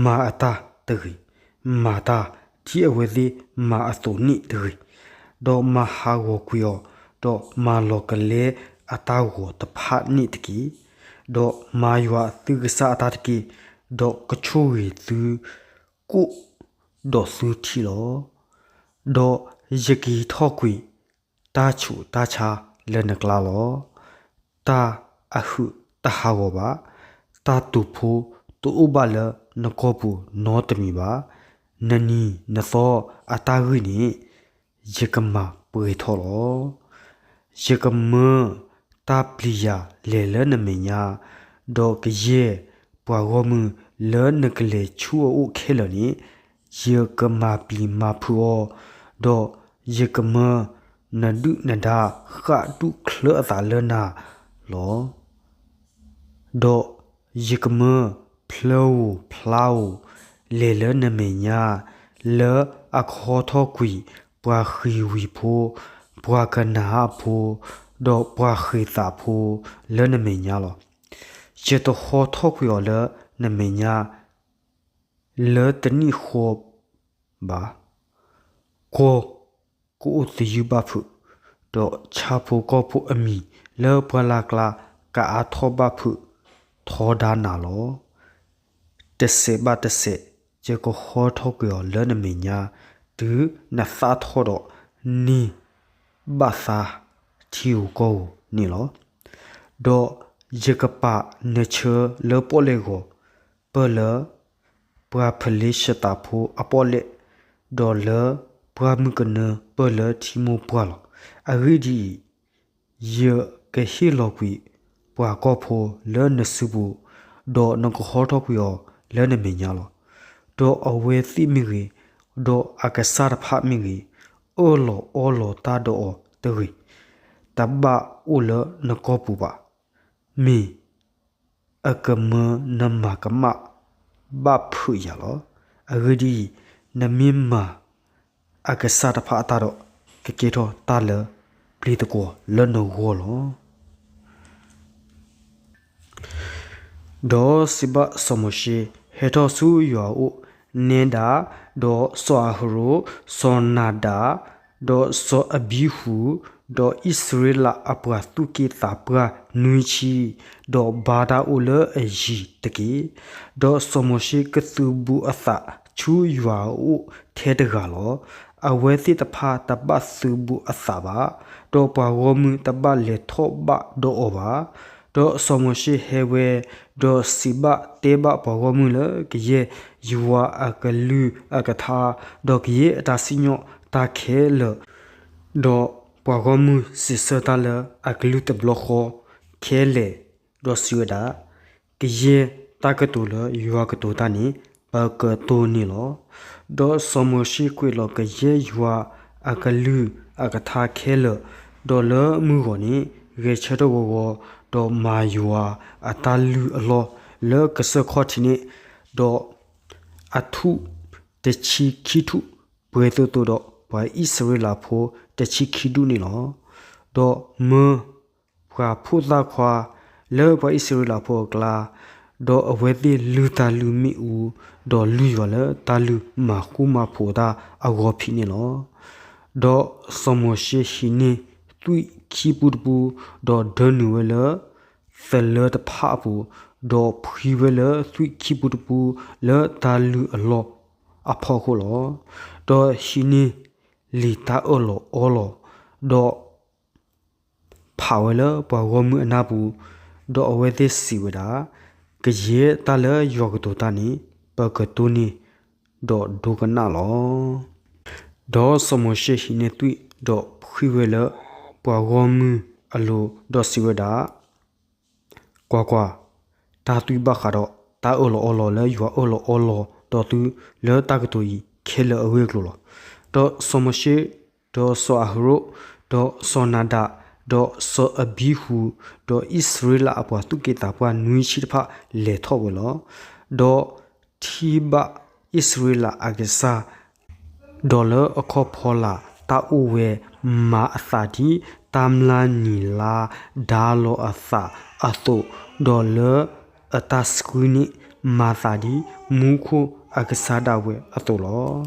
မၤအတၢ်တဂ့ၤ, မၤတၢ်ဒ်အဝဲသ့ၣ်မၤအသိးန့ၣ်တဂ့ၤ, ဒီးမၤဟးဂီၤကွံာ်အီၤ, ဒီးမၤလီၤကလဲအတၢ်ဂီၤတဖၣ်န့ၣ်တက့ၢ်. ဒီးမၤယွၤသုကစၢ်အတၢ်တက့ၢ်, ဒီးကဆိၣ်ဂ့ၤသုကိၣ်ဒီးသုထံလီၤ. ဒီးယကဟံးထီၣ်ကွံာ်တၢ်ဆူးတၢ်ဆါလၢနကျါလီၤ. တၢ်အဟုးတဟးဂီၤဘၣ်, တၢ်တူာ်ဖိတအိၣ်ဘၣ်လၢနကီၢ်ပူၤနီတမံၤဘၣ်. နနံၤနသီအတၢ်ဂံၢ်န့ၣ် ယကမၤပှဲၤထီၣ်လီၤ. ယကမၢတၢ်ပျံၤယၤလဲၤလၢနမဲာ်ညါ, ဒီးကယဲၢ်ပှၤဂီၢ်မုၢ်လၢနကလဲၤဆူအအိၣ်ခဲလၢာ်န့ၣ်, ယကမၤပျံၤမၤဖုးအီၤ, ဒီးယကမၢနဒုၣ်နဒါဃၣ်ဒူၣ်ချၢအသးလၢနၤလီၤ. ဒီးယကမၢဖျၢဧိၤဖျါဧိၤလဲၤလၢနမဲာ်ညါ, လၢအခီထီၣ်ကွံာ်ပှၤဃ့ၤဝံၤဖိ, ပှၤကနၤအၣ်ဖိ, ဒီးပှၤဃ့ၤသးဖိလၢနမဲာ်ညါလီၤ. ယတဟီထီၣ်ကွံာ်အီၤလၢနမဲာ်ညါ လၢတနံၣ်ဃီဘၣ်. ကီၢ်ကအိၣ်သယုၢ်ဘၣ်ဖုး, ဒီးဆၣ်ဖိကီၢ်ဖိအမံၤလၢပှၢ်လၢ်ကျါကအါထီၣ်ဘၣ်ဖုးထီဒါနၤလီၤ. တစဲးဘၣ်တစဲး ယကဟီထီၣ်ကွံာ်အီၤလၢနမဲာ်ညါ, တုၤနသၣ်ထီၣ်ဒီး န့ၢ်ဘၣ်သါထံဧိၤကီၢ်ဧိၤန့ၣ်လီၤ. ဒီးယကပာ်နဆၢလၢပီၣ်လဲၣ်ဂီၤ ပၢၢ်လၢပှၤဖလ့ၡသးဖိအပီၣ်လဲၣ်, ဒီးလၢပှၢ်မုၢ်ကနၢပၢၢ်လၢထံမိၢ်ပှၢ်လီၤ. အဂ့ၢ်ဒ်အံၤ, ယကဟ့ၣ်လီၤကွံာ်ပှၤကီၢ်ဖိလၢနစုပူၤ, ဒီးနကဟီထီၣ်ကွံာ်အီၤလၢနမဲာ်ညါလီၤ. ဒီးအဝဲသ့ၣ်မ့ၢ်ဂ့ၤ, ဒီးအကစၢ်တဖၣ်မ့ၢ်ဂ့ၤ, အၢၣ်လီၤအီလီၤတၢ်ဒီးအီၤတဂ့ၤ, တဘၣ်အိၣ်လၢနကီၢ်ပူၤဘၣ်. မ့ၢ် အကမၢနမၤကမၣ်ဘၣ်ဖုးယၤလီၤ. အဂ့ၢ်ဒ်အံၤ, နမ့ၢ်မၤအကစၢ်တဖၣ်အတၢ်ဒီး, ကကဲထီၣ်တၢ်လၢပျံၤသကွီၤလၢနဂီၢ်လီၤ. ဒီးစံးဘၣ်စီၤမိၤၡ့, ဟဲထီၣ်ဆူယွၤအအိၣ်နဲဒၣ်, ဒီးစီၤအၤဟရိၣ်, စီၤနၤဒၤ, ဒီးစီၤအဘံဟူ, ဒီးအံၣ်စရ့လးအပှၤသူၣ်က့သးပှၢ်နွံဆံ, ဒီးဘါတၢ်အိၣ်လၢအယံၤတက့ၢ်. ဒီးစီၤမိၤၡ့ကသုးဘူးအသးဆူယွၤအအိၣ်ထဲတဂၤလီၤ. အဝဲသ့ၣ်တဖၣ်တဘၣ်သုးဘူးအသးဘၣ်, ဒီးပှၤဂီၢ်မုၢ်တဘၣ်လဲၤထီၣ်ဘၣ်ဒီးအီၤဘၣ်. ဒီးစီၤမိၤၡ့ဟဲဝဲ, ဒီးစံးဘၣ်တဲဘၣ်ပှၤဂီၢ်မုၢ်လၢကယဲၢ်ယွၤအကလုၢ်အကထါ, ဒီးကယဲၢ်အတၢ်စံၣ်ညီၣ်တၢ်ခဲလၢာ်, ဒီးပှၤဂီၢ်မုၢ်စံးဆၢတၢ်လၢအကလုၢ်တဘျီဃီခဲလၢာ်, ဒီးစံးဝဲဒၣ်, ကယဲၢ်တၢ်ကတိၤလၢယွၤကတိၤတၢ်န့ၣ် ပကတိၤန့ၣ်လီၤ. ဒီးစီၤမိၤၡ့ကွဲးလီၤကယဲၢ်ယွၤအကလုၢ်အကထါခဲလၢာ်, ဒီးလၢမုၢ်ဂီၤန့ၣ် ဂဲၤဆၢထၢၣ်ဂီၤဂီၤ, ဒီးမၤယွၤအတၢ်လုၢ်အလီၢ်လၢကစၢၢ်ခီၣ်ထံးန့ၣ်, ဒီးအထူၣ်တဆံခံထူၣ် ပှဲၤသိးသိးဒီးပှၤအံၣ်စရ့လးဖိတဆံခံဒူၣ်န့ၣ်လီၤ. ဒီးမၢပှၤဖိသၣ်ခွါလၢပှၤအံၣ်စရ့လးဖိအကျါ, ဒီးအဝဲသ့ၣ်လုၢ်တၢ်လုၢ်မ့ၣ်အူ, ဒီးလုၢ်ယွၤလၢတၢ်လုၢ်မၤဃူမၤဖိးတၢ်အဂီၢ်ဖံးန့ၣ်လီၤ. ဒီးစီၤမိၤၡ့ဟံးန့ၢ်သွံၣ်ခံပူတပူ, ဒီးဒၢနုာ်ဝဲလၢ သလၢတဖၣ်အပူၤ, ဒီးဖှံဝဲလၢသွံၣ်ခံပူတပူ လၢတၢ်လုၢ်အလီၢ်အဖီခိၣ်လီၤ. ဒီးဟံးန့ၢ်လံာ်တၢ်အၢၣ်လီၤအီလီၤ, ဒီးဖးဝဲလၢပှၤဂီၢ်မုၢ်အနၢ်ပူၤ, ဒီးအဝဲသ့ၣ်စံးဝဲဒၣ်, ကယဲၢ်တၢ်လၢယွၤကတိၤတၢ်န့ၣ်, ပကတိၢ်န့ၢ်ဒီးဒိကနၣ်လီၤ. ဒီးစီၤမိၤၡ့ဟံးန့ၢ်သွံၣ်, ဒီးဖှံဝဲလၢပှၤဂီၢ်မုၢ်အလိၤ, ဒီးစံးဝဲဒၣ်, ကွၢ်ကွၢ်, တၢ်သွံၣ်ဘၣ်ဃးဒီးတၢ်အၢၣ်လီၤအီလီၤလၢယွၤအၢၣ်လီၤအီလီၤဒီးသု လၢတၢ်ကတိၤအံၤခဲလၢာ်အဂ့ၢ်အကျိၤလီၤ. ဒီးစီၤမိၤၡ့, ဒီးစီၤအၤဟရိၣ်, ဒီးစီၤနၤဒၤ, ဒီးစီၤအဘံဟူ, ဒီးအံၣ်စရ့လးအပှၤသူၣ်က့သးပှၢ်နွံဆံတဖၣ်လဲၤထီၣ်ဝဲလီၤ. ဒီးထံၣ်ဘၣ်အံၣ်စရ့လးအကစၢ်, ဒီးလၢအခီၣ်ဖီလာ်တၢ်အိၣ်ဝဲ, မၤအသးဒ်တၢ်မျၢ်နံၤလါဒါလီၤအသးအသိး, ဒီးလၢအတၢ်ဆှံန့ၣ်မၤသးဒ်မူခိၣ်အကစၢ်ဒၣ်ဝဲအသိးလီၤ.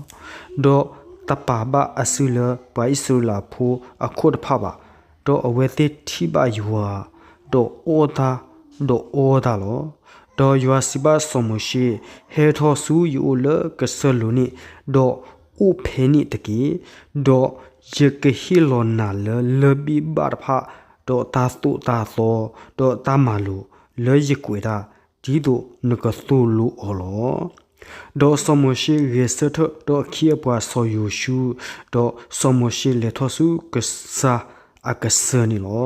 ဒီးတပာ်ဘၣ်အစုလၢပှၤအံၣ်စရ့လးဖိအခိၣ်တဖၣ်ဘၣ်. ဒီးအဝဲသ့ၣ်ထံၣ်ဘၣ်ယွၤ, ဒီးအီၣ်တၢ်, ဒီးအီတၢ်လီၤ. ဒီးယွၤစံးဘၣ်စီၤမိၤၡ့, ဟဲထီၣ်ဆူယအိၣ်လၢကစၢၢ်လိၤန့ၣ်, ဒီးအိၣ်ဖဲန့ၣ်တက့ၢ်. ဒီးယကဟ့ၣ်လီၤနၤလၢလၢၢ်ဘ့ၣ်ဘၣ်တဖၣ်, ဒီးတၢ်သိၣ်တၢ်သီ, ဒီးတၢ်မၤလိာ်လၢယကွဲးတၢ်, ဒ်သိးနကသိၣ်လိအီၤလီၤ. ဒီးစီၤမိၤၡ့ဂဲၤဆၢထၢၣ်, ဒီးအခ့အပှၤစီၤယိၤၡူ, ဒီးစီၤမိၤၡ့လဲၤထီၣ်ဆူကစၢ်အကစၢၢ်န့ၣ်လီၤ.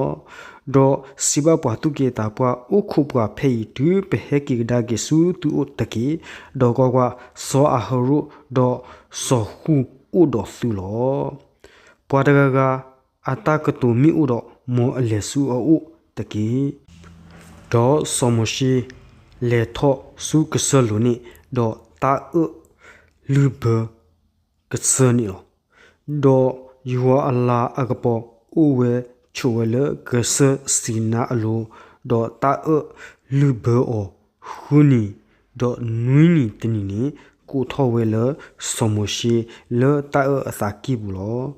ဒီးစံးဘၣ်ပှၤသူၣ်က့သးပှၢ်, အိၣ်ခိးပှၤဖဲအံၤ တုၤပဟဲက့ၤကဒါက့ၤဆူသုအိၣ်တက့ၢ်. ဒီးကွၢ်ကွၢ်, စီၤအၤဟရိၣ်, ဒီးစီၤဃူၣ်အိၣ်ဒီးသုလီၤ. ပှၤတဂၤဂၤအတၢ်ကတိၤမ့ၢ်အိၣ်ဒီး, မ်အလဲၤဆူအအိၣ်တက့ၢ်. ဒီးစီၤမိၤၡ့လဲၤထီၣ်ဆူကစၢၢ်လိၤန့ၣ်, ဒီးတၢ်အၢၣ်လုၢ်ဘၢကစၢၢ်န့ၣ်လီၤ. ဒီးယွၤအလၤအကပီၤအိၣ်ဝဲဆိးဝဲလၢကစၢၢ်စံၤနါအလိၤ, ဒီးတၢ်အၢၣ်လုၢ်ဘၢအီၤဃုနံၤ, ဒီးနွံနံၤတနံၤန့ၣ်, ကိးထီၣ်ဝဲလၢစီၤမိၤၡ့လၢတၢ်အၢၣ်အသးကံၢ်ပူၤလီၤ.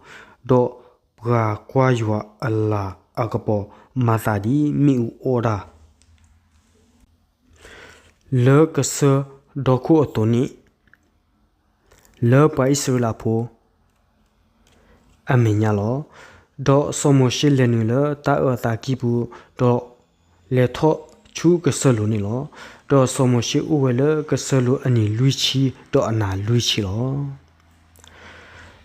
ဒီးပှၤကွၢ်ယွၤအလၤအကပီၤမၤသးဒ်မ့ၣ်အူအီၣ်တၢ် လၢကစၢၢ်ဒီခိၣ်အသိးန့ၣ်, လၢပှၤအံၣ်စရ့လးဖိအမဲာ်ညါလီၤ. ဒီးစီၤမိၤၡ့လဲၤနုာ်လၢတၢ်အၢၣ်အသးကံၢ်ပူၤ, ဒီးလဲၤထီၣ်ဆူကစၢၢ်လိၤန့ၣ်လီၤ. ဒီးစီၤမိၤၡ့အိၣ်ဝဲလၢကစၢၢ်လိၤအနံၤလွံၢ်ဆံ, ဒီးအနၤလွံၢ်ဆံလီၤ.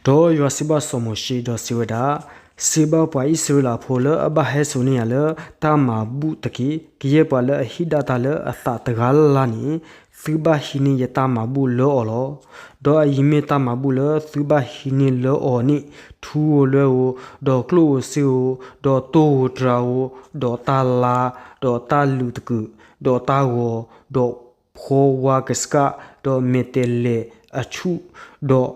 ဒီးယွၤစံးဘၣ်စီၤမိၤၡ့, ဒီးစံးဝဲဒၣ်, စံးဘၣ်ပှၤအံၣ်စရ့လးဖိလၢအဘၣ်ဟဲစိာ်န့ၢ်ယၤလၢတၢ်မၤဘူၣ်တက့ၢ်. ကယဲၢ်ပှၤလၢအဟံးဒၣ်တၢ်လၢအသးတဂၤလၢ်လၢ်န့ၣ်, သုဘၣ်ဟံးန့ၢ်ယတၢ်မၤဘူၣ်လၢအီၤလီၤ. ဒီးအအံၤမ့ၢ်တၢ်မၤဘူၣ်လၢသုဘၣ်ဟံးန့ၢ်လၢအီၤန့ၣ်, ထူဧိၤလွဲဧိၤ, ဒီးကျိၣ်ဧိၤစ့ဧိၤ, ဒီးတိၢ်ဧိၤတြၤဧိၤ, ဒီးတၢ်လါ, ဒီးတၢ်လုးတကုး, ဒီးတၢ်ဂီၤ, ဒီးဖှီဝါကစၢ်, ဒီးမဲာ်တဲးလဲးအဆူၣ်, ဒီး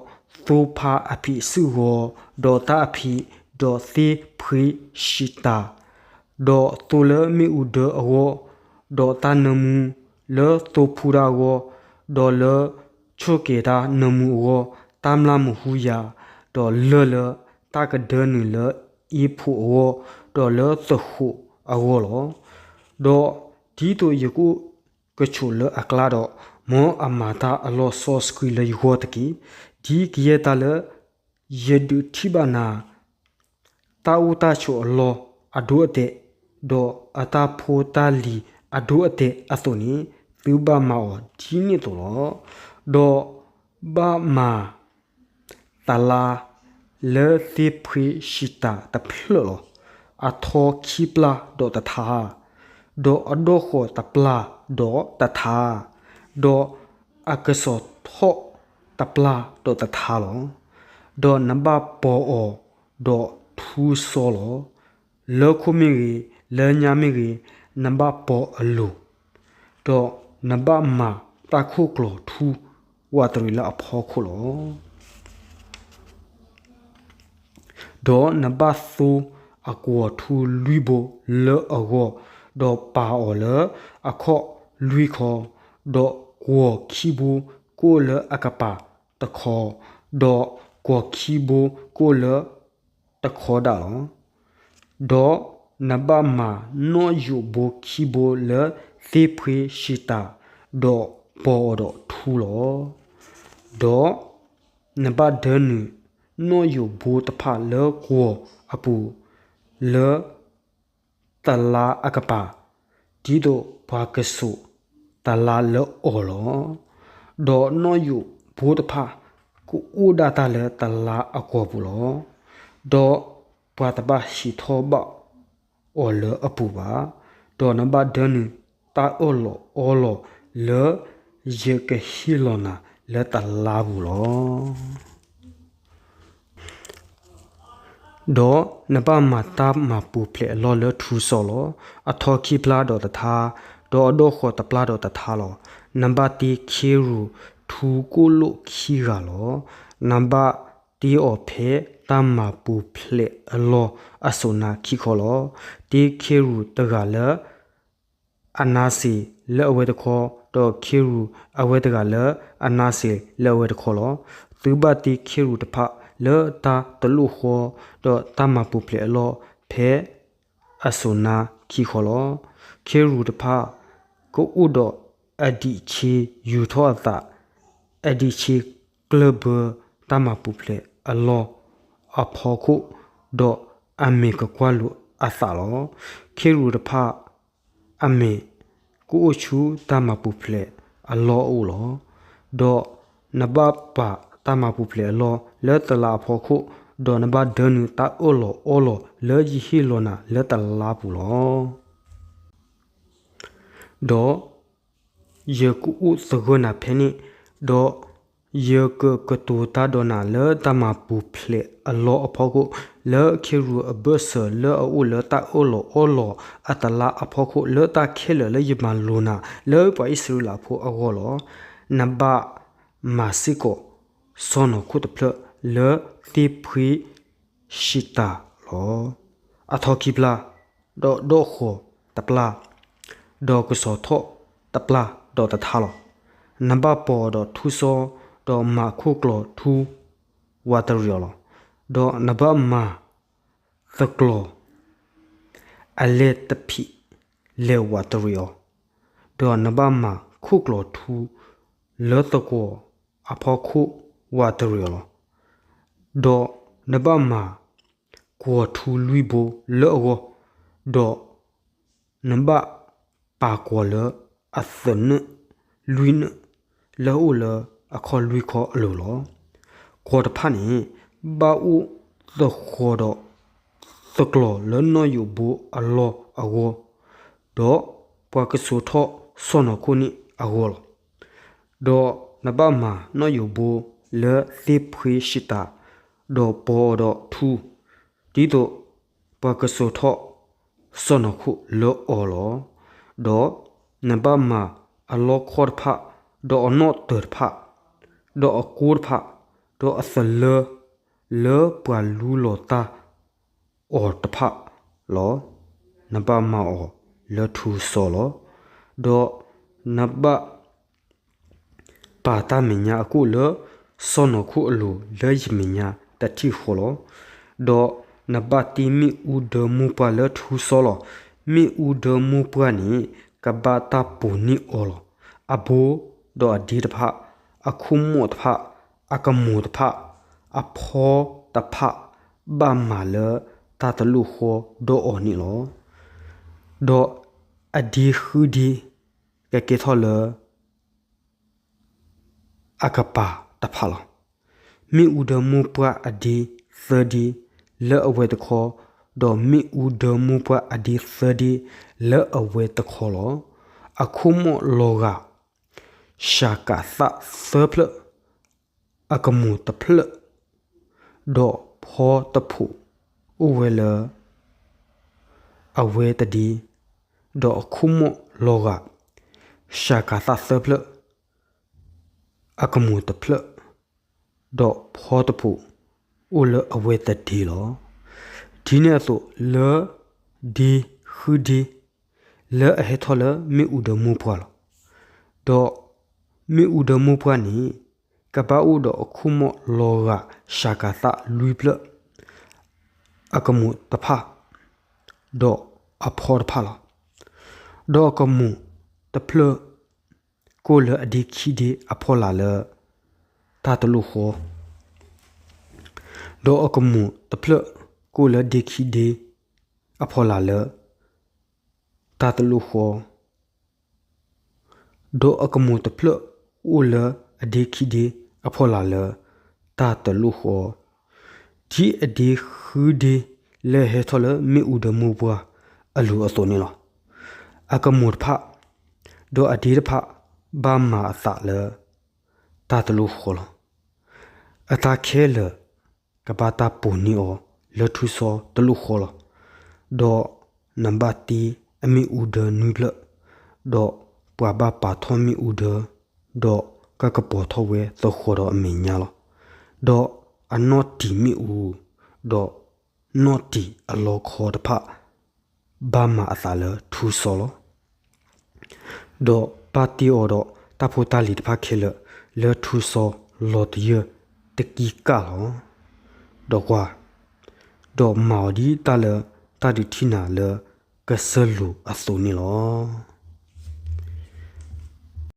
သိဖါအဖံးစုဂီၤ, ဒီးတၢ်အဖံး, ဒီးသ့ၣ်ဖှ့ၡံတၤ, ဒီးသိလၢမ့ၣ်အူဒၢအဂီၢ်, ဒီးတၢ်နၢမူလၢသိဖူတၢ်အဂီၢ်, ဒီးလၢဆိၣ်ကဲၤတၢ်နၢမူအဂီၢ်, တၢ်မျၢ်မဟူယၤ, ဒီးလၢၢ်လၢတၢ်ကဒၢနုာ်လၢအ့ဖိးအဂီၢ်, ဒီးလၢသဃိးအဂီၢ်လီၤ. ဒီးဒ်သိးယကအိၣ်ကဆိးလၢအကျါဒီး, မ်အမၤတၢ်အလီၢ်စီဆှံလၢယဂီၢ်တက့ၢ်. ဒ်ကယဲၢ်တၢ်လၢယဒုးထံၣ်ဘၣ်နၤ, တၢ်အိၣ်တၢ်ဆိးအလီၢ်အဒိအတဲာ်, ဒီးအတၢ်ဖိတၢ်လံၤအဒိအတဲာ်အသိးန့ၣ်, သုဘၣ်မၤအီၤဒ်န့ၣ်အသိးလီၤ. ဒီးဘၣ်မၤသလါလၢသ့ၣ်ဖှ့ၡံတၤတဖျၢၣ်လီၤ. အထီခံပျၢ်ဒီးတထါ, ဒီးအဒီၣ်ဃီၤတပျၢ်ဒီးတထါ, ဒီးအကစီၤထီၣ်တပျၢ်ဒီးတထါလီၤ. ဒီးနဘၣ်ပီၤအီၤဒီးထူစီလီၤ. လၢခိၣ်မ့ၢ်ဂ့ၤ, လၢညါမ့ၢ်ဂ့ၤ, နဘၣ်ပီၤအလိၤ, ဒီးနဘၣ်မၤတၢ်ခိၣ်ကျီၤထူဝးတရံးလၢအဖီခိၣ်လီၤ. ဒီးနဘၣ်သိအကွီၤထူလွံၢ်ဘိလၢအဂီၢ်, ဒီးပာ်အီၤလၢအခီၣ် လွံၢ်ခီ, ဒီးကွီၢ်ခံဘိကအိၣ်လၢအကပၤတခီ, ဒီးကွီၢ်ခံဘိကအိၣ်လၢတခီဒၣ်လီၤ. ဒီးနဘၣ်မၤနီၣ်ယိးဘိခံဘိလၢသ့ၣ်ဖှ့ၡံးတၤ, ဒီးပီၤအီၤဒီးထူလီၤ. ဒီးနဘၣ်ဒၢနုာ်နီၣ်ယိးဘိတဖၣ်လၢကွီၢ်အပူၤ လၢတလါအကပၤ, ဒ်သိးပှၤကစိာ်တလါလၢအီၤလီၤ. ဒီးနီၣ်ယိးဘိတဖၣ်ကအိၣ်ဒၣ်တၢ်လၢတလါအကွီၢ်ပူၤလီၤ. ဒီးပှၤတဘၣ်ဟံးထီၣ်ဘၣ်အီၤလၢအပူၤဘၣ်. ဒီးနဘၣ်ဒၢနုာ်တၢ်အၢၣ်လီၤအီလီၤလၢယကဟ့ၣ်လီၤနၤလၢတလါပူၤလီၤ. ဒီးနဘၣ်မၤတၢ်မၤပူၤဖျဲးအလီၢ်လၢထူစီလီၤ. အထီခံဖျါဒီးတထါ, ဒီးအဒီၣ်ဃီၤတပျၢ်ဒီးတထါလီၤ. နဘၣ်တ့ခ့ရူာ်ထူကိၣ်လိၣ်ခံဂၤလီၤ. နဘၣ်တ့အီၤဖဲတၢ်မၤပူၤဖျဲးအလီၢ်အစိာ်နါခံခီလီၤ. တ့ခ့ရူာ်တဂၤလၢ အနါစ့လၢအဝဲတခီ, ဒီးခ့ရူာ်အဝဲတဂၤလၢအနါစ့လၢအဝဲတခီလီၤ. သုဘၣ်တ့ခ့ရူာ်တဖၣ်လၢတၢ်တလိၣ်ဃီ, ဒီးတၢ်မၤပူၤဖျဲးအလီၢ်ဖဲအစိာ်နါခံခီလီၤ. ခ့ရူာ်တဖၣ်ကအိၣ်ဒီးအဒံးဆ့ယူၤထီၣ်အသး, အဒံးဆ့ကျၢၢ်ဘၢတၢ်မၤပူၤဖျဲးအလီၢ်အဖီခိၣ်, ဒီးအမဲာ်ကကွၢ်လိာ်အသးလီၤ. ခ့ရူာ်တဖၣ် အမဲာ်ကအိၣ်ဆူတၢ်မၤပူၤဖျဲးအလီၢ်အအိၣ်လီၤ. ဒီးနဘၣ်ပာ်တၢ်မၤပူၤဖျဲးအလီၢ်လၢတလါအဖီခိၣ်, ဒီးနဘၣ်ဒၢနုာ်တၢ်အၢၣ်လီၤအီလီၤလၢယဟ့ၣ်လီၤနၤလၢတလါပူၤလီၤ. ဒီးယကအိၣ်သဂၢၢ်နၤဖဲန့ၣ်, ဒီးယကကတိၤတၢ်ဒီးနၤလၢတၢ်မၤပူၤဖျဲးအလီၢ်အဖီခိၣ်, လၢခ့ရူာ်အဘၢၣ်စၢၤလၢအအိၣ်လၢတၢ်အၢၣ်လီၤအီလီၤအတလါအဖီခိၣ်, လၢတၢ်ခဲလၢာ်လၢယမၤလိာ်နၤလၢပှၤအံၣ်စရ့လးဖိအဂီၢ်လီၤ. နဘၣ်မၤစ့ၢ်ကီးစီၢ်နီၤခိၣ်တဖျၢၣ်လၢသ့ၣ်ဖှ့ၡံးတၤလီၤ. အထီခံဖျါ, ဒီးဒီၣ်ဃီၤတပျၢ်, ဒီးကစီၤထီၣ်တပျၢ်ဒီးတထါလီၤ. နဘၣ်ပီၤအီၤဒီးထူစီ, ဒီးမၤခိၣ်ကျီၤထူဝးတရံးအီၤလီၤ. ဒီးနဘၣ်မၤသကျီၤအလဲတဖံးလဲၤဝးတရံးအီၤ, ဒီးနဘၣ်မၤခိၣ်ကျီၤထူလၢသကွီၤအဖီခိၣ်ဝးတရံးအီၤလီၤ. ဒီးနဘၣ်မၤကွီၤထူလွံၢ်ဘိလၢအဂီၢ်, ဒီးနဘၣ်ပာ်ကွီၤလၢအသနၢၣ်လွံၢ်နၢၣ်လၢအအိၣ်လၢအခီၣ်လွံၢ်ခီအလိၤလီၤ. ကွီၤတဖၣ်န့ၣ် ဘၣ်အိၣ်သဃီၤဒီးသကျီၤလၢနီၣ်ယိးဘိအလီၢ်အဂီၢ်, ဒီးပှၤကစိာ်ထီၣ်စီၢ်နီၤခိၣ်န့ၣ်အဂီၢ်လီၤ. ဒီးနဘၣ်မၤနီၣ်ယိးဘိလၢသ့ၣ်ဖှ့ၡံးတၤ, ဒီးပီၤအီၤဒီးထူ, ဒ်သိးပှၤကစိာ်ထီၣ်စီၢ်နီၤခိၣ်လၢအီၤလီၤ. ဒီးနဘၣ်မၤအလီခီၣ်တဖၣ်, ဒီးအနီၣ်တၢၤတဖၣ်, ဒီးအကိတဖၣ်, ဒီးအသလၢ လၢပှၤလူလီၤတၢ်အီၤတဖၣ်လီၤ. နဘၣ်မၤအီၤလၢထူစီလီၤ. ဒီးနဘၣ် ပာ်တၢ်မဲာ်ညါအကိၣ်လၢစီၢ်နီၤခိၣ်အလိၤလၢယမဲာ်ညါတထံၣ်ဃီလီၤ. ဒီးနဘၣ်တ့မ့ၣ်အူဒၢမိၢ်ပှၢ်လၢထူစီလီၤ. မ့ၣ်အူဒၢမိၢ်ပှၢ်န့ၣ် ကဘၣ်တၢ်ပိာ်န့ၢ်အီၤလီၤ. အဘိဒီးအဒ့တဖၣ်, အခိၣ်မိၣ်တဖၣ်, အကမူၤတဖၣ်, အဖီတဖၣ် ဘၣ်မၤလၢတၢ်တလိၣ်ဃီဒီးအီၤန့ၣ်လီၤ. ဒီးအဒ့ဃုဒ့ ကကဲထီၣ်လၢ အကပၤတဖၣ်လီၤ. မ့ၣ်အူဒၢမိၢ်ပှၢ်အဒ့သၢဒ့လၢအဝဲတခီ, ဒီးမ့ၣ်အူဒၢမိၢ်ပှၢ်အဒ့သၢဒ့လၢအဝဲတခီလီၤ. အခိၣ်မိၣ်လီၤဂာ် ၡၤကၤသၣ်သၢဖျၢၣ်, အကမူၤတဖျၢၣ်, ဒီးဖီတဖှိၣ်အိၣ်ဝဲလၢ အဝဲတဒ့, ဒီးအခိၣ်မိၣ်လီၤဂာ် ၡၤကၤသၣ်သၢဖျၢၣ်, အကမူၤတဖျၢၣ်, ဒီးဖီတဖှိၣ်အိၣ်လၢအဝဲတဒ့လီၤ. ဒ်န့ၣ်အသိးလၢ ဒ့ဃုဒ့ လၢအဟဲထီၣ်လၢမ့ၣ်အူဒၢမိၢ်ပှၢ်လီၤ. ဒီးမ့ၣ်အူဒၢမိၢ်ပှၢ်န့ၣ် ကဘၣ်အိၣ်ဒီးအခိၣ်မီၣ်လီၤဂာ်စှၤကၤသၣ်လွံၢ်ဖျၢၣ်, အကမူာ်တဖၣ်, ဒီးအဖီတဖၣ်လီၤ. ဒီးအကမူာ်တဖျၢၣ် ကိၣ်လၢအဒ့ခံဒ့အဖီလာ်လၢ တၢ်တလိၣ်ဃီ, ဒီးအကမူာ်တဖျၢၣ် ကိၣ်လၢဒ့ခံဒ့အဖီလာ်လၢ တၢ်တလိၣ်ဃီ, ဒီးအကမူာ်တဖျၢၣ် အိၣ်လၢအဒ့ခံဒ့အဖီလာ်လၢ တၢ်တလိၣ်ဃီ, ဒ်အဒ့ဃုဒ့ လၢဟဲထီၣ်လၢမ့ၣ်အူဒၢမိၢ်ပှၢ်အလိၤအသိးန့ၣ်လီၤ. အကမူာ်တဖၣ် ဒီးအဒ့တဖၣ် ဘၣ်မၤအသးလၢ တၢ်တလိၣ်ဃီလီၤ. အတၢ်ခဲလၢာ် ကဘၣ်တၢ်ပိာ်န့ၢ်အီၤလၢထူစီတလိၣ်ဃီလီၤ. ဒီးနဘၣ်တ့အမ့ၣ်အူဒၢနွံဖျၢၣ်, ဒီးပှၤဘၣ်ပာ်ထီၣ်မ့ၣ်အူဒၢ, ဒီးကကပီၤထီၣ်ဝဲသဃီၤဒီးအမဲာ်ညါလီၤ. ဒီးအနီၣ်တံာ်မ့ၣ်အူ, ဒီးနီၣ်တံာ်အလီခီတဖၣ် ဘၣ်မၤအသးလၢထူစီလီၤ. ဒီးဘၣ်တ့အီၤဒီးတၢ်ဖိတၢ်လံၤတဖၣ်ခဲလၢာ် လၢထူစီလီၤတယၢၢ်တကံကၢ်လီၤ. ဒီးကွၢ်, ဒီးမၤအီၤဒ်တၢ်လၢတၢ်ဒုးထံၣ်နၤလၢကစၢၢ်လိၤအသိးန့ၣ်လီၤ.